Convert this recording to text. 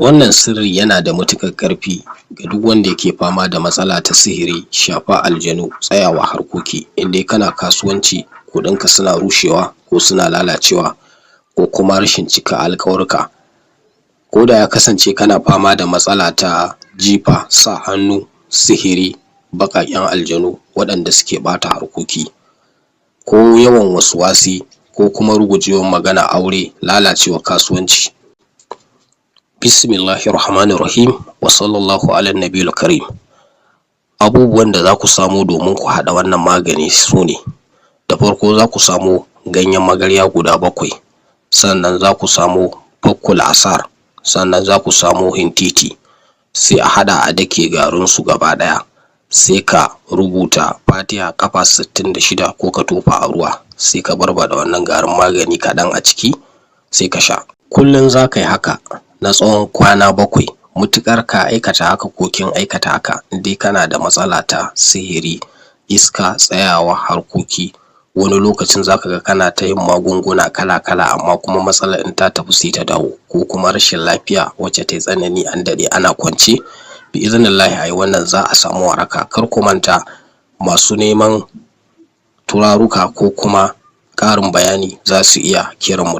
Wannan sirri yana da matuƙar ƙarfi ga duk wanda yake fama da matsala ta sihiri, shafar aljanu, tsayawar harkoki. In dai kana kasuwanci kuɗinka suna rushewa ko suna lalacewa ko kuma rashin cika alƙawurka, ko da ya kasance kana fama da matsala ta jifa, sa hannu, sihiri, baƙaƙen aljanu waɗanda suke ɓata harkoki, ko yawan waswasi ko kuma rugujewar maganar aure, lalacewar kasuwanci. Bismillahir Rahmanir Rahim, wa sallallahu alan nabiyil karim. Abubuwan da zaku samo domin ku haɗa wannan magani sune: da farko zaku samo ganyen magarya guda 7, sannan zaku samo fakkul asar, sannan zaku samo hintiti, sai a haɗa a dake garin su gaba ɗaya, sai ka rubuta fatiha ƙafa 66 ko ka tofa a ruwa, sai ka barbaɗa wannan garin magani kaɗan a ciki, sai ka sha. Kullum zaka yi haka na tsawon kwana 7. Matuƙar ka aikata haka ko kin aikata haka, in dai kana da matsala ta sihiri, iska, tsayawar harkoki, wani lokacin zaka ga kana ta yin magunguna kala-kala amma kuma matsalar in ta tafi sai ta dawo, ko kuma rashin lafiya wacce tayi tsanani an daɗe ana kwance, bi-iznillahi ayi wannan za'a samu waraka. Kar ku manta, masu neman turaruka ko kuma ƙarin bayani zasu iya kiran mu.